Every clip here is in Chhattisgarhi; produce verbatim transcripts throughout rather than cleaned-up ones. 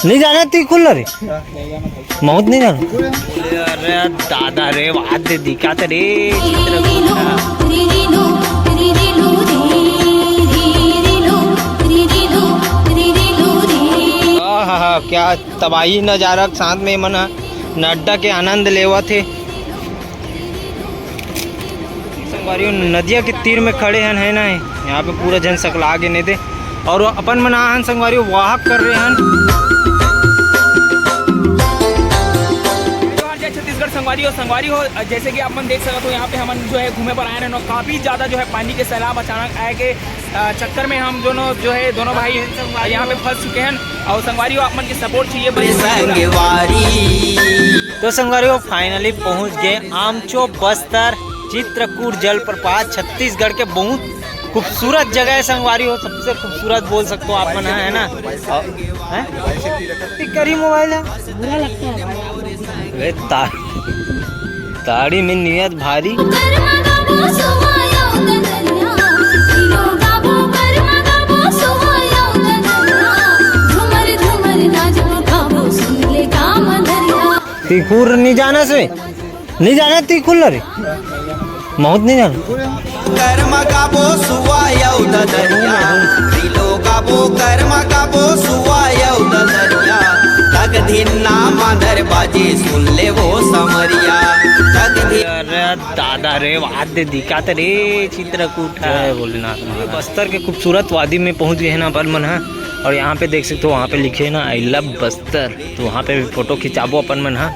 नहीं जाना ती खुल रे। बहुत नहीं जाना। अरे दादा रे, बात दे दिखा तो रे। आहा, क्या तबाही नजारा के साथ में मन ह नड्डा के आनंद लेवत हे। संगवारी हो, नदिया के तीर में खड़े हन, है ना, यहाँ पे पूरा झन सकला गे ने दे। और अपन मन आ हन संगवारी हो, वाहक कर रहे हन। जोहार जय छत्तीसगढ़ संगवारी हो, संगवारी हो, जैसे कि आप मन देख सकत हो, यहाँ पे हमन जो है घूमे बर आए हन और काफी ज्यादा जो है पानी के सैलाब अचानक आए के अ, चक्कर में हम दोनों जो है, दोनों भाई यहाँ पे फंस चुके हैं। और संगवारी हो, आप मन के सपोर्ट चाहिए बस। तो संगवारी हो, finally पहुंच गए आमचो बस्तर चित्रकूट जलप्रपात, छत्तीसगढ़ के बहुत खूबसूरत जगह है संगवारी हो, सबसे खूबसूरत बोल सकते हो आप मन, है ना? और, हैं? करी मोबाइल है, बुरा लगता है भाई। अरे ता-, ताड़ी में नियत भारी। तिखुर नहीं जाना से, नहीं जाना तिखुर रे, बहुत नहीं जाना। कर्म गाबो सुवा यौ ददरिया, दिलो गाबो कर्म गाबो सुवा यौ ददरिया, तक दिन ना मांदर बाजे सुन ले वो समरिया, तक दिन अरे दादा रे, वाद्य दिखाते रे चित्रकूट। जय भोलेनाथ महाराज। बस्तर के खूबसूरत वादी में पहुंच गए हैं ना अपन मन ह। और यहाँ पे देख सकते हो, वहाँ पे लिखे है ना, "I love बस्तर।" तो वहाँ पे भी फोटो खिंचाबो अपन मन ह।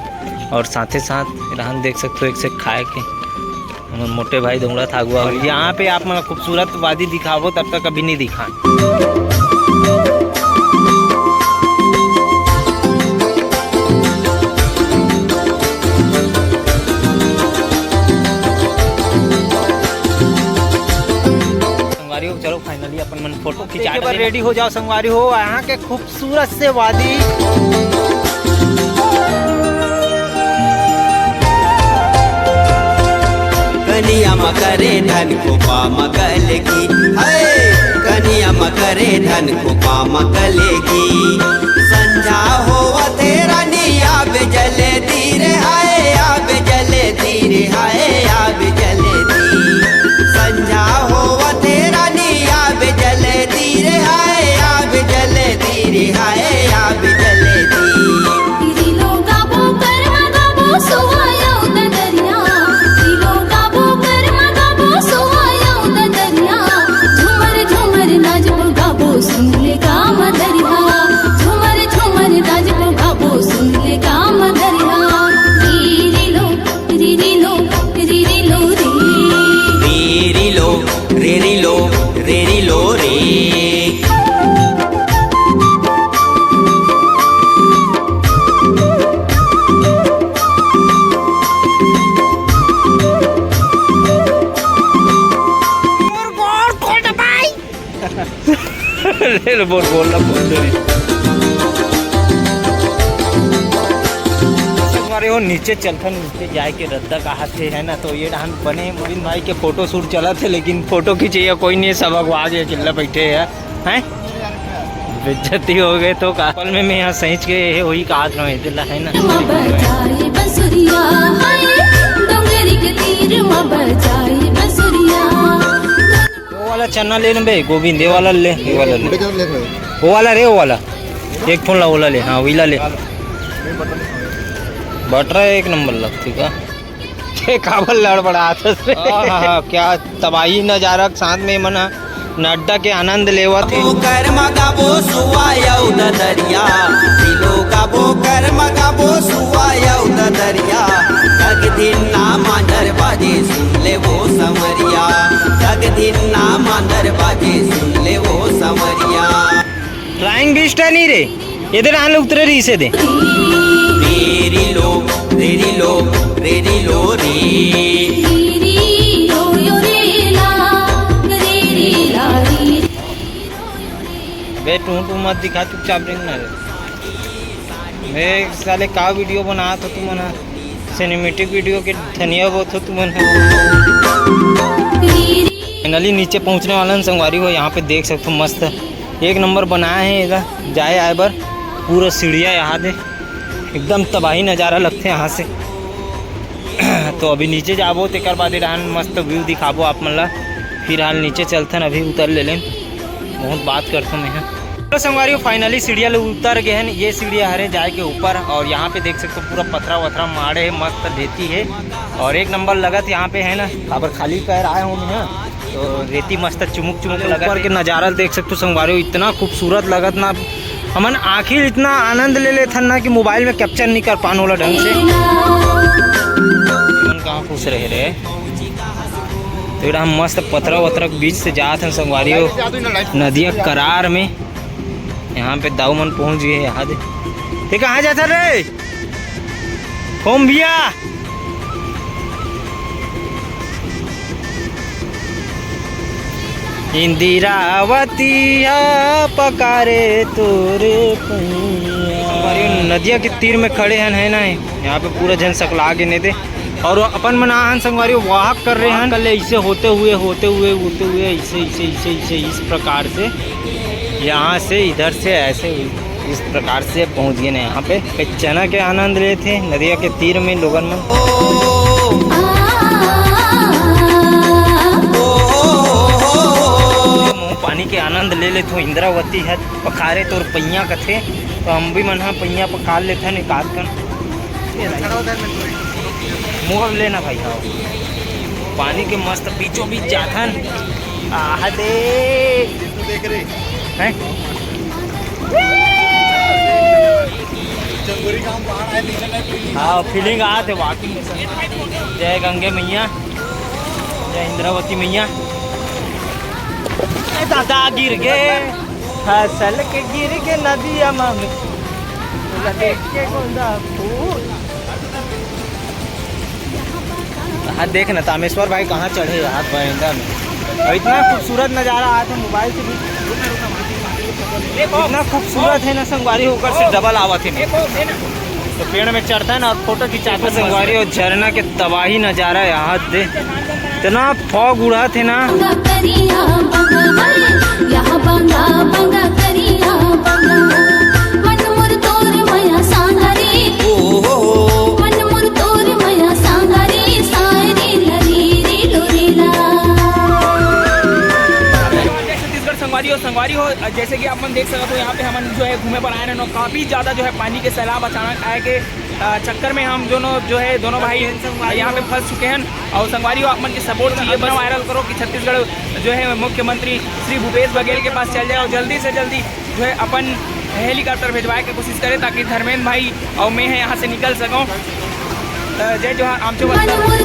और साथे साथ रहन देख सकते हो, एक से खाए के हमर मोटे भाई दौड़त आगू। और यहाँ पे आप मन खूबसूरत वादी दिखाबो, तब तक अभी नहीं दिखा। संगवारी हो, चलो finally अपन मन फोटो खींचा एक बार। रेडी हो जाओ संगवारी हो, यहाँ के खूबसूरत से वादी। कनिया म करे धन खोपा म कलेगी, हाय। कनिया म करे धन खोपा म कलेगी। संझा होवत हे रानी आबे जले दी रे, हाय आबे जले दी रे, हाय आबे जले दी। संझा होवत हे रानी आबे जले दी रे, हाय आबे जले दी रे, हाय आबे जले दी। तिरिलो गाबो, करमा गाबो, सुवायो ददरिया। तिरिलो गाबो, करमा गाबो, सुवायो ददरिया। झुमर झुमर नाचबो गाबो, सुन ले गाम दरिया। झुमर झुमर नाचबो गाबो, सुन ले गाम दरिया। तिरिलो, तिरिलो, तिरिलो रे। तिरिलो, रिरिलो, रिरिलो रे। ले लो, बोल, बोल ना, बोल दे। संगवारी हो, नीचे चलथन, नीचे जाए के रद्दा कहा थे, है ना? तो ये डहान बने मुबिन भाई के फोटो शूट चला थे, लेकिन फोटो खींचे या कोई नहीं, सब अगवा गए, अकेला बैठे हैं, हैं? बेइज्जती हो गए तो का? पल में मैं यहाँ सहींच के ये हुई कहा था, मैं दिला है ना? बजाई बसुरिया, हाय, डोंगरी के तीर मा बजाई बसुरिया। वो वाला चना ले ना बे, गोविंद, ये वाला ले, ये वाला ले। वो वाला रे, वो वाला। एक फोन ला, ओला ले, हाँ, वहीला ले। बटरा एक नंबर लगती का। के काबर लड़बड़ात हस रे? आहा, क्या तबाही नजारा के साथ में मन ह नड्डा के आनंद लेवत हे। गाबो कर म गाबो सुवा यौ ददरिया, दिलो गाबो कर म गाबो सुवा यौ ददरिया। तक दिन ना मांदर बाजे सुन ले वो समरिया, तक दिन ना मांदर बाजे सुन ले वो समरिया। फ्लाइंग बीस्ट है नहीं रे, इधर आने उतरे रही से दे। रेरी लो, रेरी लो, रेरी लो रे। बे टू टू मत दिखा, चुपचाप रेंग ना रे। बे साले का वीडियो बना तो तुम ना, सिनेमैटिक वीडियो के धनिया बहुत हो तुम ना। फाइनली नीचे पहुंचने वाला है संगवारी हो, यहाँ पे देख सकते हो मस्त एक नंबर बनाए हे एला जाए आए बर। पूरा सीढ़िया यहाँ दे, एकदम तबाही नज़ारा लगथे यहाँ से। तो अभी नीचे जाबो, तेकर बाद ए डहान मस्त व्यू दिखाबो आप मन ला। फिलहाल नीचे चलथन, अभी उतर ले लेन, बहुत बात करथन यहाँ। तो संगवारी, फाइनली सीढ़िया ले उतर गए हैं। ये सीढ़िया हरे जाए के ऊपर, और यहाँ पे देख सकते हो पूरा पथरा वथरा माड़े है, मस्त रेती है और एक नंबर लगत यहाँ पे है ना। काबर खाली पैर आए हूँ मैं, तो रेती मस्त चुमुक चुमुक लगत ऊपर है। के नज़ारा देख सकते हो संगवारी, इतना खूबसूरत लगत ना, हमन आखिर इतना आनंद ले लेथन ना कि मोबाइल में कैप्चर नहीं कर पान ओला ढंग से। मन कहाँ खुश रहे रे। तो एड़ा हम मस्त पथरा वथरा के बीच से जात हन संगवारी हो, नदिया करार में। यहाँ पे दाऊ मन पहुँच गए यहाँ दे। ये कहाँ जाता रे? कौन भैया? इंदिरावती हा पकारे तोरे पैया। नदिया के तीर में खड़े हन, है ना, यहाँ पे पूरा झन सकला के ने दे। और अपन मन आहन संगवारी, वॉक कर रहे हैं, कल ऐसे होते हुए, होते हुए, होते हुए, ऐसे, ऐसे, ऐसे, ऐसे, इस प्रकार से, यहाँ से, इधर से, ऐसे, इस प्रकार से पहुँच गए ना यहाँ पे। चना के आनंद लेते हैं नदिया के तीर में लोगन मन। मुँह पानी के आनंद ले लेथो। इंद्रावती है पखारे तोर पैया कथे, तो हम भी मन हा पैया पखार लेथन एक आध कन। मोर लेना भाई, हाँ, पानी के मस्त बीचों बीच जाथन। आह दे। देख रहे हैं? हाँ, फीलिंग आत है वाकई। जय गंगे मैया, जय इंद्रावती मैया। ए दादा गिर गए, फसल के गिर के नदिया में, देख के गोंदा फूल। हाँ, देख ना, तामेश्वर भाई कहाँ चढ़े यार, बरंडा में। और इतना खूबसूरत नज़ारा आत है, मोबाइल से भी इतना खूबसूरत है ना संगवारी, ओकर से डबल आवत है। तो पेड़ में चढ़ता है ना और फोटो खिंचाता है संगवारी। और झरना के तबाही नज़ारा यहाँ दे, इतना फॉग उड़त है ना। छत्तीसगढ़ संगवारी हो, संगवारी हो, जैसे कि आप मन देख सकत हो, यहाँ पे हमन जो है घूमे बर आए रहन, काफ़ी ज़्यादा जो है पानी के सैलाब अचानक आए के, अ, चक्कर में हम दोनों जो है, दोनों भाई यहाँ पे फंस चुके हैं। और संगवारी हो, आप मन के सपोर्ट चाहिए, बस वायरल करो कि छत्तीसगढ़ जो है मुख्यमंत्री श्री भूपेश बघेल के पास चल जाए और जल्दी से जल्दी जो है अपन हेलीकॉप्टर भिजवाए के कोशिश करें, ताकि धर्मेंद्र भाई और मैं है यहाँ से निकल सकूँ। अ, जय जोहार, आमचो बस्तर।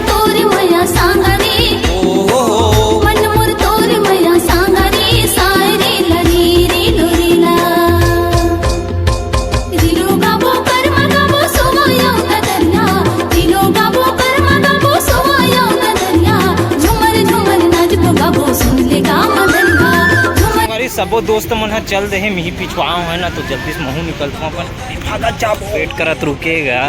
हमारे सबो दोस्त मन ह चल दे हे, मिही पिछुआ है ना, तो जल्दी से महू निकलथों अपन। भागत जाबो। वेट करत रुकेगा।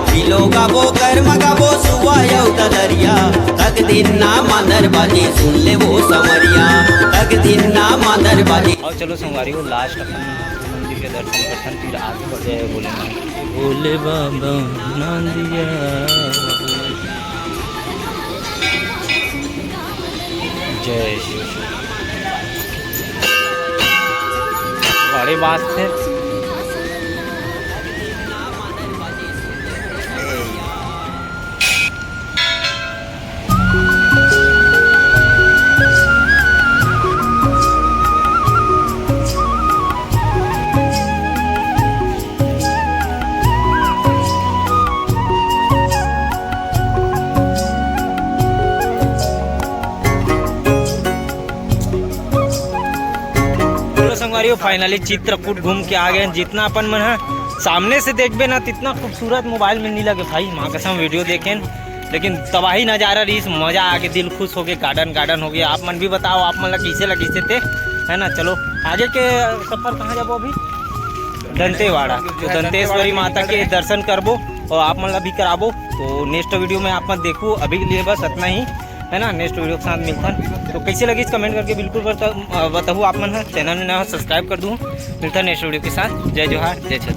पिलो गाबो, कर मगाबो, सुआ यौ ददरिया, तक दिन ना मांदर बाजी, सुन ले वो समरिया, तक दिन ना मांदर बाजी। और चलो संगवारी हो, लास्ट अपन मंदिर के दर्शन करथन, फिर आगे बढ़ जाए भोलेनाथ। भोले बाबा नांदिया। जय श्री। बड़ी बात है। चलो संगवारी हो, finally चित्रकूट घूम के आ गए। जितना अपन मन ह सामने से देखबे ना, तितना खूबसूरत मोबाइल में नहीं लगे भाई, माँ कसम वीडियो देखें, लेकिन तबाही नज़ारा रहीस, मज़ा आ गए, दिल खुश हो गए, गार्डन गार्डन हो गया। आप मन भी बताओ, आप मन ला कैसे लगिस ते, है ना। चलो आगे के सफर कहाँ जाबो अभी? दंतेवाड़ा। तो दंतेश्वरी माता के दर्शन करबो और आप मन ला भी कराबो। तो नेक्स्ट वीडियो में आप मन देखू, अभी के लिए बस इतना ही। है ना, नेक्स्ट वीडियो के साथ मिलथन। तो कैसे लगिस, कमेंट करके बिल्कुल बता-, अ, बताहू आप मन ह। चैनल में नवा हो, सब्सक्राइब कर दू। मिलथन नेक्स्ट वीडियो के साथ। जय जोहार, जय छत्तीसगढ़।